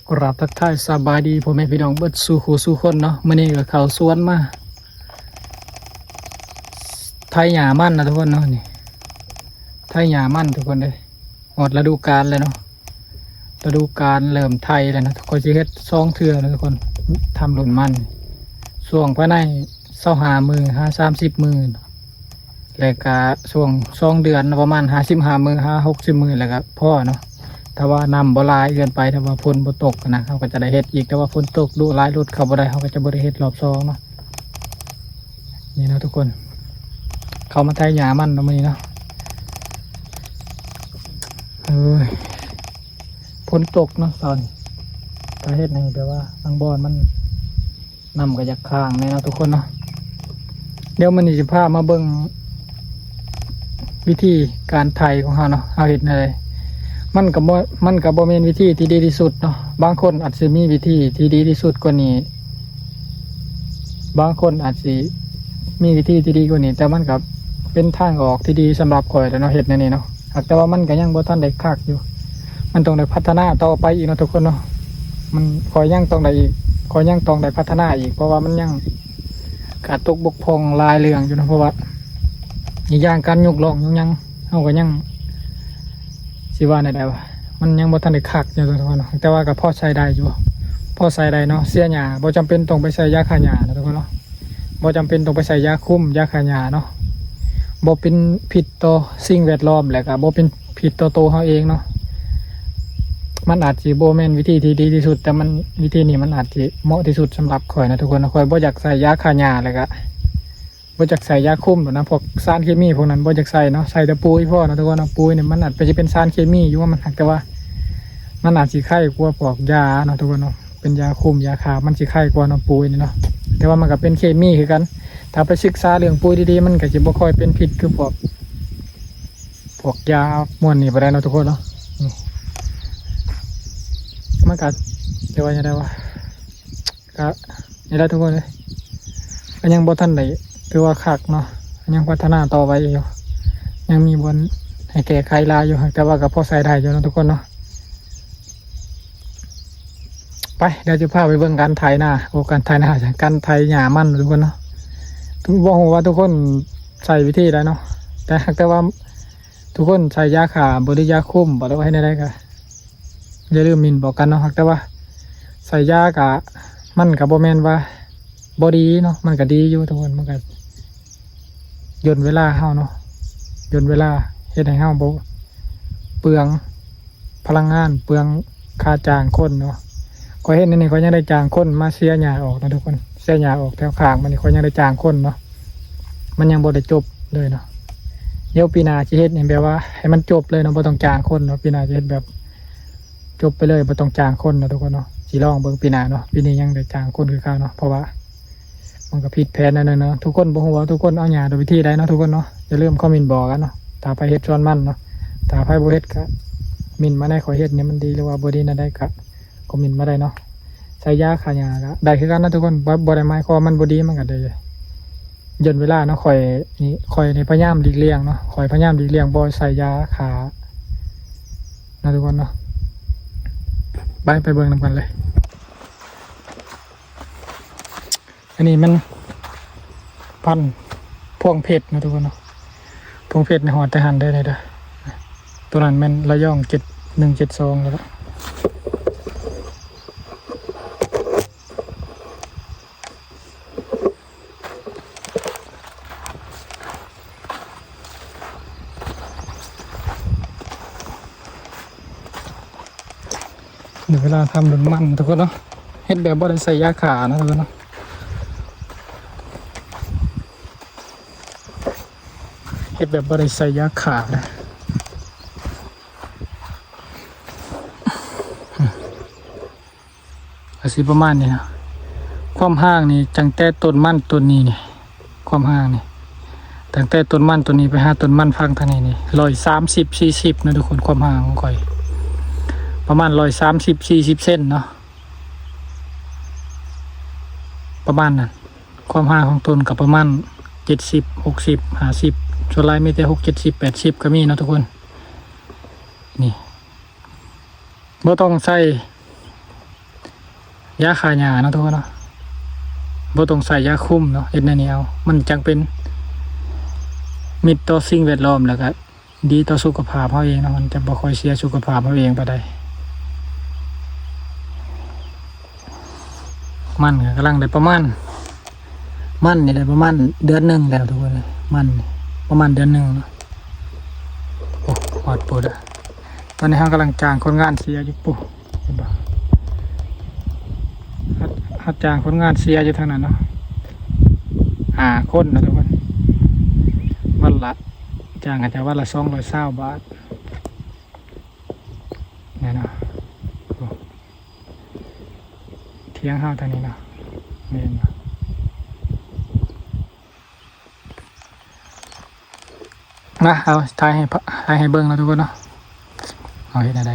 ກາບທັກທາຍສະບາຍດີພໍ່ແມ່ພີ່ນ້ອງເບິດສູ່ຄູ່ສູ່ຄົນເນາະ. ມື້ນີ້ກໍເຂົ້າສວນມາໄຖຫຍ້າມັນນະທຸກຄົນເນາະ. ນີ້ໄຖຫຍ້າມັນທຸກຄົນເດ້. ຮອດລະດູການແລ້ວເນາະ, ລະດູການເລີ່ມໄຖແລ້ວນະ. ຂ້ອຍຊິເຮັດສອງເທື່ອນະທຸກຄົນ, ທຳລຸ້ນມັນ ຊ່ວງພາຍໃນຊາວຫ້າມື້ຫາສາມສິບມື້ເນາະ. ແລ້ວກະຊ່ວງສອງເດືອນ ປະມານຫ້າສິບຫ້າມື້ຫາຫົກສິບມື້ ແລ້ວກະພໍເນາະ. ຖ້າວ່ານ້ຳບໍ່ຫຼາຍເກີນໄປ, ຖ້າວ່າຝົນບໍ່ຕົກນະ, ເຮົາກໍຈະໄດ້ເຮັດອີກ. ແຕ່ວ່າຝົນຕົກດຸຫຼາຍ ລົດເຂົ້າບໍ່ໄດ້, ເຮົາກໍຈະບໍ່ໄດ້ເຮັດຮອບສອງເນາະ. ນີ້ເນາະທຸກຄົນ, ເຂົ້າມາໄຖຫຍ້າມັນເນາະມື້ນີ້ເນາະ. ເອີຍ ຝົນຕົກເນາະຕອນ ກໍເຮັດໃຫ້ແບບວ່າບາງບ່ອນມັນ ນ້ຳກໍຢາກຄ້າງແດ່ເນາະທຸກຄົນເນາະ. ດຽວມື້ນີ້ຊິພາມາເບິ່ງວິທີການໄຖຂອງເຮົາເນາະ, ເຮົາເຮັດແນວໃດ. ມັນກໍບໍ່ ມັນກໍບໍ່ແມ່ນວິທີທີ່ດີທີ່ສຸດເນາະ. ບາງຄົນອາດຊິມີວິທີທີ່ດີທີ່ສຸດກວ່ານີ້, ບາງຄົນອາດຊິມີວິທີທີ່ດີກວ່ານີ້, ແຕ່ມັນກໍເປັນທາງອອກທີ່ດີສຳລັບຂ້ອຍແຫຼະເນາະ, ເຮັດແນວນີ້ເນາະ. ຫາກແຕ່ວ່າມັນກໍຍັງບໍ່ທັນໄດ້ຄັກຢູ່, ມັນຕ້ອງໄດ້ພັດທະນາຕໍ່ໄປອີກເນາະທຸກຄົນເນາະ. ມັນ ຂ້ອຍຍັງຕ້ອງໄດ້ອີກ, ຂ້ອຍຍັງຕ້ອງໄດ້ພັດທະນາອີກ, ເພາະວ່າມັນຍັງຂາດຕົກບົກຜ່ອງຫຼາຍເລື່ອງຢູ່ເນາະ. ເພາະວ່າອີກຢ່າງການຍົກລ່ອງຍົກຫຍັງ ເຮົາກໍຍັງ ຊິວ່າແນວໃດວະ, ມັນຍັງບໍ່ທັນໄດ້ຄັກຢູ່ທຸກຄົນເນາະ. ແຕ່ວ່າກໍພໍໃຊ້ໄດ້ຢູ່, ພໍໃຊ້ໄດ້ເນາະ. ເສຍຫຍ້າ ບໍ່ຈຳເປັນຕ້ອງໄປໃສ່ຢາຂ້າຫຍ້າເນາະທຸກຄົນເນາະ. ບໍ່ຈຳເປັນຕ້ອງໄປໃສ່ຢາຄຸມ ຢາຂ້າຫຍ້າເນາະ. ບໍ່ເປັນພິດຕໍ່ສິ່ງແວດລ້ອມ ແລະກະບໍ່ເປັນພິດຕໍ່ໂຕເຮົາເອງເນາະ. ມັນອາດຊິບໍ່ແມ່ນວິທີທີ່ດີທີ່ສຸດ, ແຕ່ມັນ ວິທີນີ້ມັນອາດຊິເໝາະທີ່ສຸດສຳລັບຂ້ອຍນະທຸກຄົນ. ຂ້ອຍບໍ່ຢາກໃສ່ຢາຂ້າຫຍ້າ ແລະກະບໍ່ຢາກໃສ່ຢາຄຸມດອກນະ, ພວກສານເຄມີພວກນັ້ນບໍ່ຢາກໃສ່ເນາະ. ໃສ່ແຕ່ປຸ໋ຍພໍເນາະທຸກຄົນເນາະ. ປຸ໋ຍນີ້ມັນອາດຈະເປັນສານເຄມີຢູ່, ມັນ ແຕ່ວ່າມັນອາດຊິໄຄກວ່າພວກຢາເນາະທຸກຄົນເນາະ. ເປັນຢາຄຸມຢາຂ້າ ມັນຊິໄຄກວ່າເນາະ ປຸ໋ຍນີ້ເນາະ. ແຕ່ວ່າມັນກໍເປັນເຄມີຄືກັນ, ຖ້າໄປສຶກສາເລື່ອງປຸ໋ຍດີໆ ມັນກໍຊິບໍ່ຄ່ອຍເປັນພິດຄືພວກ ພວກຢາມ່ວນນີ້ປານໃດເນາະທຸກຄົນເນາະ. ນີ້ ມັນກໍ ຈະວ່າຈັ່ງໃດວະ, ກໍນີ້ແຫຼະທຸກຄົນເອີຍ, ກໍຍັງບໍ່ທັນໄດ້ຖືວ່າຄັກເນາະ, ຍັງພັດທະນາຕໍ່ໄປຢູ່, ຍັງມີບ່ອນໃຫ້ແກ້ໄຂຫຼາຍຢູ່, ແຕ່ວ່າກໍພໍໃຊ້ໄດ້ຢູ່ເນາະທຸກຄົນເນາະ. ໄປ ດຽວຈະພາໄປເບິ່ງການໄຖນາ, ໂອ້ ການໄຖນາ ການໄຖຫຍ້າມັນທຸກຄົນເນາະ. ບໍ່ຮູ້ວ່າທຸກຄົນໃຊ້ວິທີໃດເນາະ, ແຕ່ ແຕ່ວ່າທຸກຄົນໃຊ້ຢາຂ້າບໍ່ ຫຼືຢາຄຸມບໍ່ ຫຼືວ່າເຮັດແນວໃດກໍຢ່າລືມໝິ່ນບອກກັນເນາະ. ແຕ່ວ່າໃຊ້ຢາກະ ມັນກະບໍ່ແມ່ນວ່າ ບໍ່ດີເນາະ, ມັນກະດີຢູ່ທຸກຄົນ, ມັນກະຢ່ນເວລາເຮົາເນາະ, ຢ່ນເວລາ ເຮັດໃຫ້ເຮົາບໍ່ເປືອງພະລັງງານ, ເປືອງຄ່າຈ້າງຄົນເນາະ. ຂ້ອຍເຮັດອັນນີ້ ຂ້ອຍຍັງໄດ້ຈ້າງຄົນມາເສຍຫຍ້າອອກນະທຸກຄົນ, ເສຍຫຍ້າອອກແຖວຂ້າງມັນນີ້ ຂ້ອຍຍັງໄດ້ຈ້າງຄົນເນາະ, ມັນຍັງບໍ່ໄດ້ຈົບເລີຍເນາະ. ດຽວປີໜ້າຊິເຮັດໃຫ້ແບບວ່າໃຫ້ມັນຈົບເລີຍເນາະ, ບໍ່ຕ້ອງຈ້າງຄົນເນາະ, ປີໜ້າຊິເຮັດແບບ ຈົບໄປເລີຍ ບໍ່ຕ້ອງຈ້າງຄົນເນາະທຸກຄົນເນາະ. ຊິລອງເບິ່ງປີໜ້າເນາະ, ປີນີ້ຍັງໄດ້ຈ້າງຄົນຄືເກົ່າເນາະ, ເພາະວ່າມັນກໍຜິດແຜນແນວໜຶ່ງເນາະ. ທຸກຄົນບໍ່ຮູ້ວ່າທຸກຄົນເອົາຫຍ້າດ້ວຍວິທີໃດເນາະທຸກຄົນເນາະ, ຢ່າລືມຄອມເມັນບອກກັນເນາະ. ຖ້າໃຜເຮັດສວນມັນເນາະ, ຖ້າໃຜບໍ່ເຮັດກະເມັນມາໃນ ຂ້ອຍເຮັດນີ້ມັນດີ ຫຼືວ່າບໍ່ດີແນວໃດກະຄອມເມັນມາໄດ້ເນາະ. ໃສ່ຢາຂ້າຫຍ້າກະໄດ້ຄືກັນນະທຸກຄົນ, ບໍ່ ບໍ່ໄດ້ໝາຍຄວາມວ່າມັນບໍ່ດີ, ມັນກະໄດ້ ຢ່ນເວລາເນາະ. ຂ້ອຍນີ້ ຂ້ອຍນີ້ພະຍາຍາມຫຼີກລ່ຽງເນາະ, ຂ້ອຍພະຍາຍາມຫຼີກລ່ຽງບໍ່ໃສ່ຢາຂ້າເນາະທຸກຄົນເນາະ. ໄປ ໄປເບິ່ງນຳກັນເລີຍ. ອັນນີ້ມັນພັນພວງເພັດເນາະທຸກຄົນເນາະ, ພວງເພັດນີ້ຮອດແຕ່ຫັ້ນເດີນີ້ເດີ. ໂຕນັ້ນແມ່ນລະຍອງເຈັດໜຶ່ງເຈັດສອງແລ້ວ. ເວລາທຳດົນມັນທຸກຄົນເນາະ, ເຮັດແບບບໍ່ໄດ້ໃສ່ຢາຂ້າເນາະທຸກຄົນເນາະ, ເຮັດແບບບໍ່ໄດ້ໃສ່ຢາຂ້ານະ. ກໍຊິປະມານນີ້ເນາະ. ຄວາມຫ່າງນີ້ ຕັ້ງແຕ່ຕົ້ນມັນຕົ້ນນີ້ນີ້ ຄວາມຫ່າງນີ້ ຕັ້ງແຕ່ຕົ້ນມັນຕົ້ນນີ້ໄປຫາຕົ້ນມັນຝັ່ງທາງນີ້ນີ້ ຮ້ອຍສາມສິບ ສີ່ສິບເນາະທຸກຄົນ. ຄວາມຫ່າງຂອງຂ້ອຍປະມານຮ້ອຍສາມສິບ ສີ່ສິບເຊັນເນາະ ປະມານນັ້ນ. ຄວາມຫ່າງຂອງຕົ້ນກໍປະມານເຈັດສິບ ຫົກສິບ ຫ້າສິບ ສ່ວນຫຼາຍມີແຕ່ຫົກ ເຈັດສິບ ແປດສິບກໍມີເນາະທຸກຄົນ. ນີ້ ບໍ່ຕ້ອງໃສ່ ຢາຂ້າຫຍ້າເນາະທຸກຄົນເນາະ, ບໍ່ຕ້ອງໃຊ້ຢາຄຸມເນາະ, ເຮັດແນວນີ້ເອົາ ມັນຈັ່ງເປັນມິດຕໍ່ສິ່ງແວດລ້ອມ ແລ້ວກະດີຕໍ່ສຸຂະພາບເຮົາເອງເນາະ, ມັນຈະບໍ່ຄ່ອຍເສຍສຸຂະພາບເຮົາເອງປານໃດ. ມັນກໍກຳລັງໄດ້ປະມານ ມັນນີ້ໄດ້ປະມານເດືອນໜຶ່ງແລ້ວທຸກຄົນເອີຍ, ມັນປະມານເດືອນໜຶ່ງເນາະ. ໂອ້ ຮອດປູດລະ. ຕອນນີ້ເຮົາກຳລັງຈ້າງຄົນງານເສຍຢູ່ປູ ເຫັນບໍ່? ເຮົາ ເຮົາຈ້າງຄົນງານເສຍຢູ່ທາງນັ້ນເນາະ ຫ້າຄົນເນາະທຸກຄົນ. ວັນລະ ຈ້າງເຂົາເຈົ້າວັນລະສອງຮ້ອຍຊາວບາດ ແມ່ນເນາະ. ໂອ້ ຖຽງເຮົາທາງນີ້ເນາະ ແມ່ນບໍ່? ມາ ເອົາ ຖ່າຍໃຫ້ ຖ່າຍໃຫ້ເບິ່ງເນາະທຸກຄົນເນາະ ເຮົາເຮັດແນວໃດ.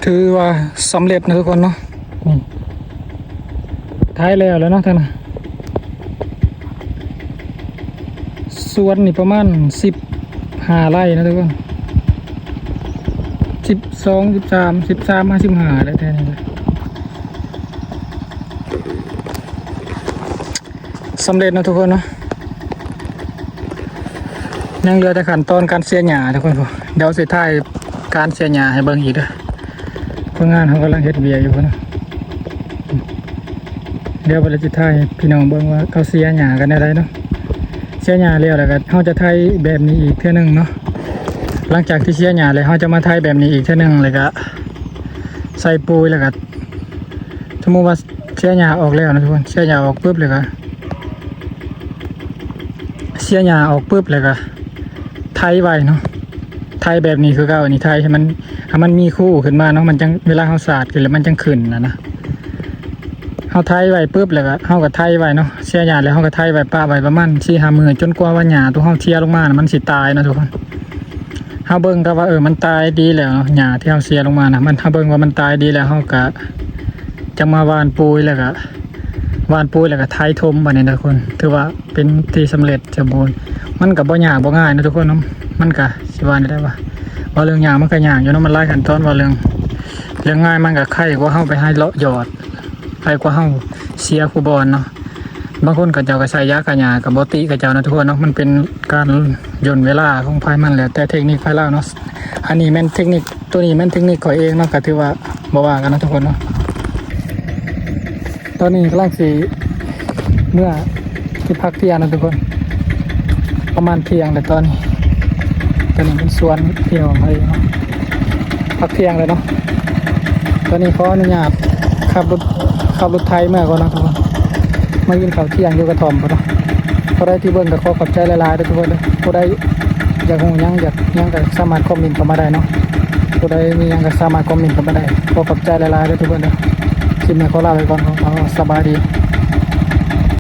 ຖືວ່າສຳເລັດເນາະທຸກຄົນເນາະ. ນີ້ ຖ່າຍແລ້ວແລ້ວເນາະ ທາງນັ້ນ ສວນນີ້ປະມານສິບຫ້າໄຮ່ເນາະທຸກຄົນ ສິບສອງ ສິບສາມ ສິບສາມມາສິບຫ້າ ໄດ້ແຖວນີ້ແຫຼະ. ສຳເລັດເນາະທຸກຄົນເນາະ, ຍັງເຫຼືອແຕ່ຂັ້ນຕອນການເສຍຫຍ້າທຸກຄົນ. ດຽວຊິຖ່າຍການເສຍຫຍ້າໃຫ້ເບິ່ງອີກເດີ. ຄົນງານເຮົາກຳລັງເຮັດວຽກຢູ່ພຸ້ນເນາະ. ດຽວເຮົາຊິຖ່າຍໃຫ້ພີ່ນ້ອງເບິ່ງວ່າເຂົາເສຍຫຍ້າກັນແນວໃດເນາະ. ເສຍຫຍ້າແລ້ວ ແລ້ວກໍເຮົາຈະໄຖແບບນີ້ອີກເທື່ອໜຶ່ງເນາະ. ຫຼັງຈາກທີ່ເສຍຫຍ້າແລ້ວ ເຮົາຈະມາໄຖແບບນີ້ອີກເທື່ອໜຶ່ງ ແລ້ວກໍໃສ່ປຸ໋ຍ ແລ້ວກໍ ສົມມຸດວ່າເສຍຫຍ້າອອກແລ້ວນະທຸກຄົນ, ເສຍຫຍ້າອອກປຶບແລ້ວກະ ເສຍຫຍ້າອອກປຶບແລ້ວກະໄຖໄວ້ເນາະ, ໄຖແບບນີ້ຄືເກົ່າ. ອັນນີ້ໄຖໃຫ້ມັນ ໃຫ້ມັນມີຄູຂຶ້ນມາເນາະ, ມັນຈັ່ງ ເວລາເຮົາສາດຂຶ້ນແລ້ວມັນຈັ່ງຂຶ້ນນະນະ. ເຮົາໄຖໄວ້ປຶບແລ້ວກະ ເຮົາກະໄຖໄວ້ເນາະ, ເສຍຫຍ້າແລ້ວເຮົາກະໄຖໄວ້ ປະໄວ້ປະມານສີ່ຫ້າມື້ ຈົນກວ່າວ່າຫຍ້າຕົວເຮົາເສຍລົງມານະ ມັນຊິຕາຍເນາະທຸກຄົນ. ເຮົາເບິ່ງກໍວ່າ ເອີ ມັນຕາຍດີແລ້ວເນາະ, ຫຍ້າທີ່ເຮົາເສຍລົງມານະ ມັນ ເຮົາເບິ່ງວ່າມັນຕາຍດີແລ້ວ ເຮົາກະຈະມາຫວ່ານປຸ໋ຍ ແລ້ວກະ ຫວ່ານປຸ໋ຍ ແລ້ວກໍໄຖຖົມ ບາດນີ້ນະທຸກຄົນ ຖືວ່າເປັນທີ່ສຳເລັດສົມບູນ. ມັນກໍບໍ່ຍາກບໍ່ງ່າຍນະທຸກຄົນເນາະ ມັນກໍຊິວ່າແນວໃດວະ ເວົ້າເລື່ອງຍາກມັນກໍຍາກຢູ່ເນາະ ມັນຫຼາຍຂັ້ນຕອນ. ເວົ້າເລື່ອງ ເລື່ອງງ່າຍມັນກໍໄຄກວ່າເຮົາໄປຫາເລາະຢອດ ໄຄກວ່າເຮົາເສຍຄູ່ບ່ອນເນາະ. ບາງຄົນເຂົາເຈົ້າກໍໃສ່ຢາຂ້າຫຍ້າ ກໍບໍ່ຕິເຂົາເຈົ້ານະທຸກຄົນເນາະ ມັນເປັນການຢ່ນເວລາຂອງໃຜມັນ ແລ້ວແຕ່ເຕັກນິກໃຜລາວເນາະ. ອັນນີ້ແມ່ນເຕັກນິກ ໂຕນີ້ແມ່ນເຕັກນິກຂ້ອຍເອງເນາະ ກໍຖືວ່າບໍ່ວ່າກັນເນາະທຸກຄົນເນາະ. ຕອນນີ້ກຳລັງຊິເມືອກິນພັກທ່ຽງເນາະທຸກຄົນ ປະມານທ່ຽງແລ້ວຕອນນີ້. ຕອນນີ້ເປັນສວນພີ່ນ້ອງເຮົາເອງເນາະ ພັກທ່ຽງແລ້ວເນາະ. ຕອນນີ້ຂໍອະນຸຍາດຂັບລົດ ຂັບລົດໄຖເມືອກ່ອນເນາະທຸກຄົນ ມາກິນເຂົ້າທ່ຽງຢູ່ກະທ່ອມພຸ້ນເນາະ. ຜູ້ໃດທີ່ເບິ່ງກໍຂໍຂອບໃຈຫຼາຍໆເດີທຸກຄົນເດີ. ຜູ້ໃດຢາກຮູ້ຫຍັງ ຢາກຫຍັງກໍສາມາດຄອມເມັນເຂົ້າມາໄດ້ເນາະ. ຜູ້ໃດມີຫຍັງກໍສາມາດຄອມເມັນເຂົ້າມາໄດ້. ຂໍຂອບໃຈຫຼາຍໆເດີທຸກຄົນເດີ. ຄລິບນີ້ຂໍລາໄປກ່ອນເນາະ ສະບາຍດີ.